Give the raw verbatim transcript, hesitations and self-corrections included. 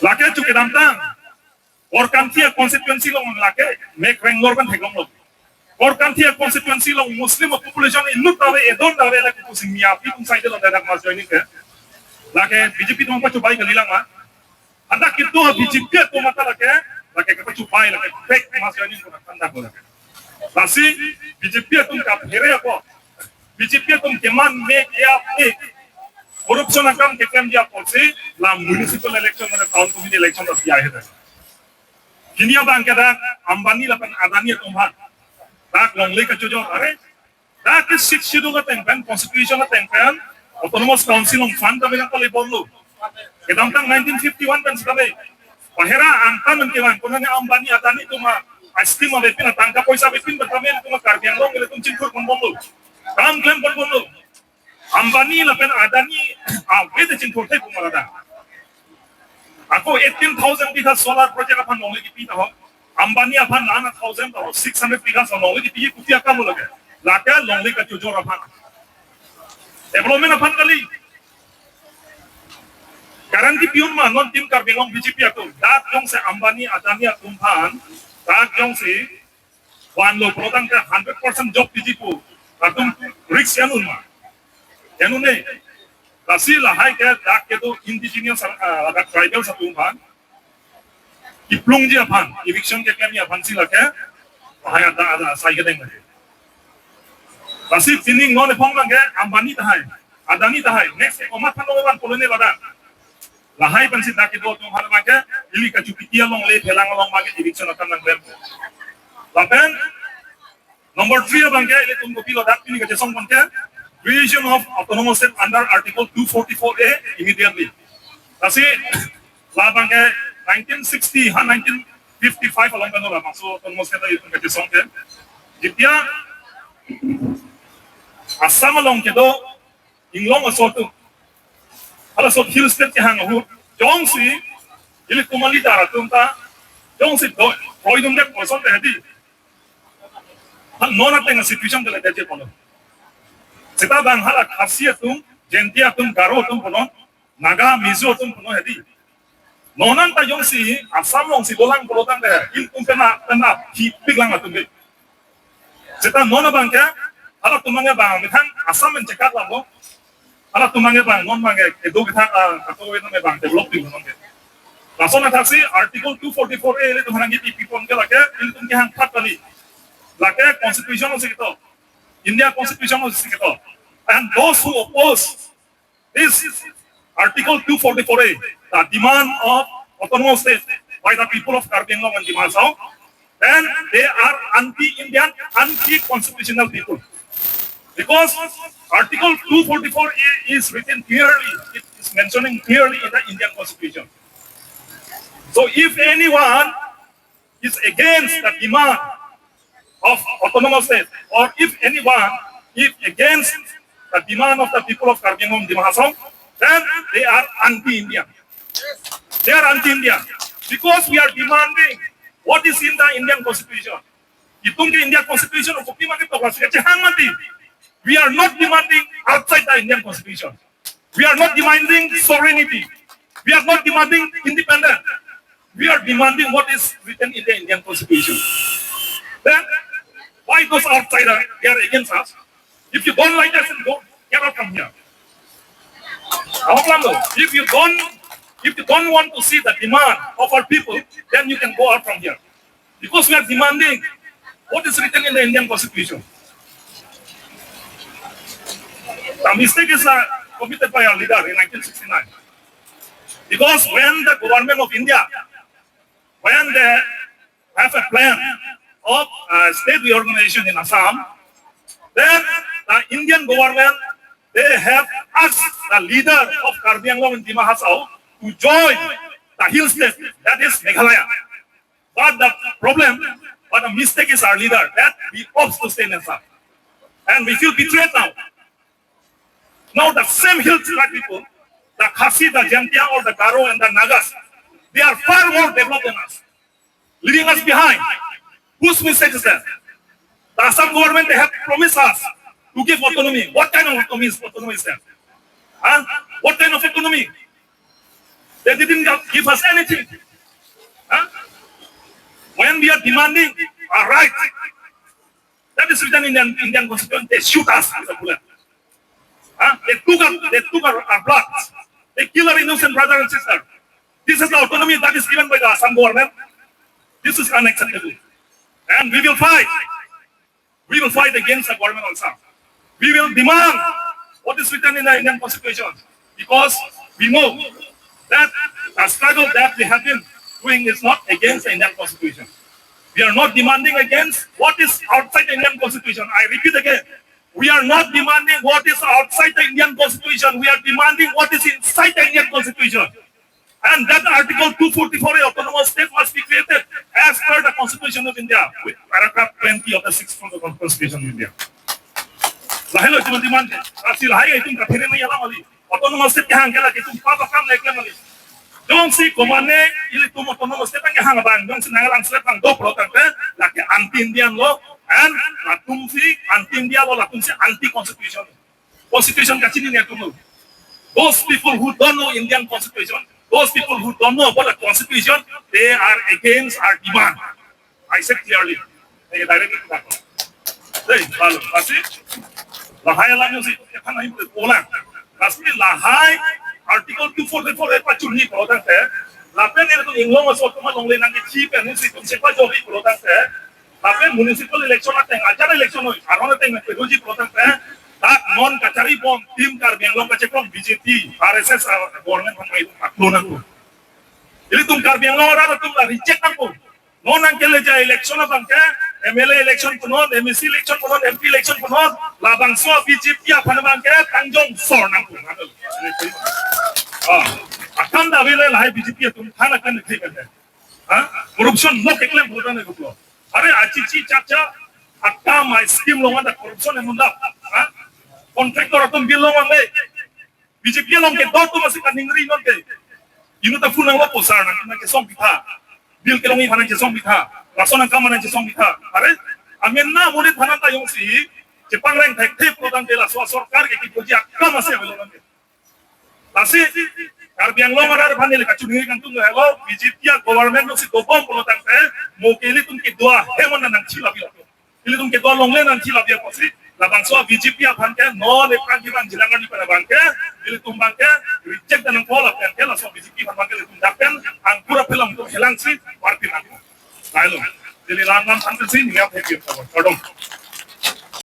Lake chu kedamtang Korkanthi a constituency along lake mek reng lor kan theklonglo. Korkanthi a constituency along Muslim population inut ta ave, edon ta ave, lake pusi miya pi tung side lo dadak mass joining ke. Lake B J P atum pachubai kalilang ma. Hadak kedo B J P atum mata lake, lake kepachubai lake fake mass joining ko na tanda ko lake. Lasi B J P atum kaphere ako. B J P atum keman mek ya mek. Corruption akam keklemji apotsi la municipal election mane town committee election ta biya he. Kini abang ke dak Ambani lapen Adani atum aphan dak longle kachojor, are dak ke Sixth Schedule ateng pen, Constitution ateng pen Autonomous Council along fund ta bilang kali bomlo. Kedamtang nineteen fifty-one pen sitame bahera angtan men kevang konane Ambani Adani atum a-scheme avepin, atangka poisa avepin pen tame atum Karbi Anglong ilitum chingthur pon bomlo. Kam klem pon bomlo. Ambani lapen Adani ave te chingthur thek pon ma ladak. Ako eighteen thousand bigha solar project aphan longle kipi ta ho. Ambani aphan nana thousand ta ho, six hundred bigha so longle kipi, kopi akam lo ke. Lake longle kachojor aphan. Development aphan kali. Guarantee pi-un ma non Team Karbi Anglong B J P atum. Dak jongsi Ambani Adani atum aphan, dak jongsi vanlo pulo tangte hundred percent job piji pu atum risk ya-un ma? Ya-un-e. Lasi lahai ke dak kedo indigenous, ah, dak tribals atum aphan kiplungji aphan, eviction keklemji aphan si lake lahai ada ada asai kedeng lake. Lasi pini non ephong abang ke Ambani tahai, Adani tahai, next ke komat aphan lo abang pulo ne ladak. Lahai pensi dak kedo atum aphan abang ke ili kachupiti along le phelang along abang ke eviction akan nangklem. Lapen number three abang ke ilitum kopilo dak pini kachesong abang ke creation of autonomous state under Article two forty-four A immediately. Lasi labang ke nineteen sixty ha nineteen fifty-five along pen labangso autonomous state ilitum kachesong ke. Jipia Assam along kedo inglong aso atum, halaso hill state kehang ahut, jongsi ilitum a-leader atum ta jongsi do, kroidun det koson te hedi. Hal non ateng situation te lede je punon. Seta abang hala Khasi atum, Jaintia atum, Garo atum punon, Naga, Mizo atum punon hedi. Non anta jongsi Assam alongsi dolang pulo tangte, ilitum pena pena pipik lang atum ke. Seta non abang ke, halatum abang ke abang methang Assam pen chekat labo. Halatum abang ke abang, non abang ke kedo kethak, ah, kato we non abang develop di non ke. Lason athaksi Article two forty-four A ilitum aphan nangkipi pon ke lake, ilitum kehang phat kali. Lake Constitution alongsi ketok, India Constitution alongsi ketok. And those who oppose this Article two forty-four A, the demand of autonomous state by the people of Karbi Anglong and Dima Hasao, then they are anti-Indian, anti-constitutional people. Because Article two forty-four A is written clearly, it is mentioning clearly in the Indian Constitution. So if anyone is against the demand of autonomous state, or if anyone is against the demand of the people of Karbi Anglong Dima Hasao, then they are anti-Indian. They are anti-Indian because we are demanding what is in the Indian Constitution. Itum ke Indian Constitution kopi ma ketok, lasi kachehang mati. We are not demanding outside the Indian Constitution. We are not demanding sovereignty. We are not demanding independence. We are demanding what is written in the Indian Constitution. Then, why those outsiders, they are against us? If you don't like us, then go, get out from here. If you don't, if you don't want to see the demand of our people, then you can go out from here. Because we are demanding what is written in the Indian Constitution. The mistake is, uh, committed by our leader in nineteen sixty-nine. Because when the government of India, when they have a plan of, uh, state reorganization in Assam, then the Indian government, they have asked the leader of Karbi Anglong and Dima Hasao to join the hill state, that is Meghalaya. But the problem, but the mistake is our leader, that we opt to stay in Assam. And we feel betrayed now. Now the same hill tribe people, the Khasi, the Jaintia, or the Garo and the Nagas, they are far more developed than us, leaving us behind. Whose mistake is that? The Assam government, they have promised us to give autonomy. What kind of autonomy is, autonomy is that? Huh? What kind of autonomy? They didn't give us anything. Huh? When we are demanding our right, that is written in Indian, Indian Constitution, they shoot us with a bullet. Huh? They took our, they took our, our blood. They kill our innocent brother and sister. This is the autonomy that is given by the Assam government. This is unacceptable. And we will fight. We will fight against the government also. We will demand what is written in the Indian Constitution, because we know that the struggle that we have been doing is not against the Indian Constitution. We are not demanding against what is outside the Indian Constitution. I repeat again, we are not demanding what is outside the Indian Constitution. We are demanding what is inside the Indian Constitution. And that Article two forty-four A, autonomous state must be created as per the Constitution of India, with paragraph twenty of the sixth Constitution of India. Lahai lo itum demand ke. Lasi lahai itum kaphere nangji alam kali. Autonomous state kehang ke lake itum papa kam lek le mali. Jongsi komane ilitum autonomous state kehang abang, jongsi Nagaland state abang do pulo tangte, lake anti-Indian lo, and latumsi anti-India lo, latumsi anti-constitution. Constitution kachinine atum lo. Those people who don't know Indian Constitution, those people who don't know about the Constitution, they are against our demand. I said clearly. They directly to that. Hey, lalu, lasi, lahai alam jongsi, kan ahi pulang. Lasi lahai, Article two forty-four A pachurni pulo tangte, lapen ilitum inglong aso atum alongle nangkethi pen, isi itum sepa jori pulo tangte, lapen municipal election ateng, achar election noi, aron ateng nangpedoji pulo tangte, dak non kachari bom, Team Karbi Anglong kachekong B J P, R S S, ah, government aphan mai paklo nangkok. Ilitum Karbi Anglong arat atum la reject nangkok. Non nangkeleja election abang ke, M L A election punon, M A C election punon, M P election punon, labangso B J P aphan abang ke, tangjong sor nangkok. Ah, akam da avele lahai B J P atum than akan thek kan. Ha? Corruption no keklem pulo tangte, are achichi chacha akam a-scheme along anta corruption emun dap. Ha? Contractor atum bill longvangve. B J P along kedo atum asi kaningri non ke. Inut ta phone nanglo posar nang, nangkesong pitha. Bill kelongji aphan nangkesong pitha. Ration angkam nangkesong pitha. Are, amena monit aphan anta jongsi chepangreng thekthe pulo tangte, laso asorkar ke kedoji akam asi avelo nang ke. Lasi, Karbi Anglong arat aphan neli kachiningri kangtung helo, B J P a-government jongsi dobom pulo tangte, mo ke ilitum kedo ahem nangchilapji. Ilitum kedo alongle nangchilapji apotsi, labangso B J P aphan ke, non epran kiban jilang ni pada abang ke, ilitum abang ke, reject nangpo lapen ke, laso B J P aphan abang ke ilitum dak pen, angkur aphelang tum helangsi, warpi nangpo. Lailo, neli lam lam thansi, neli aphe kardom.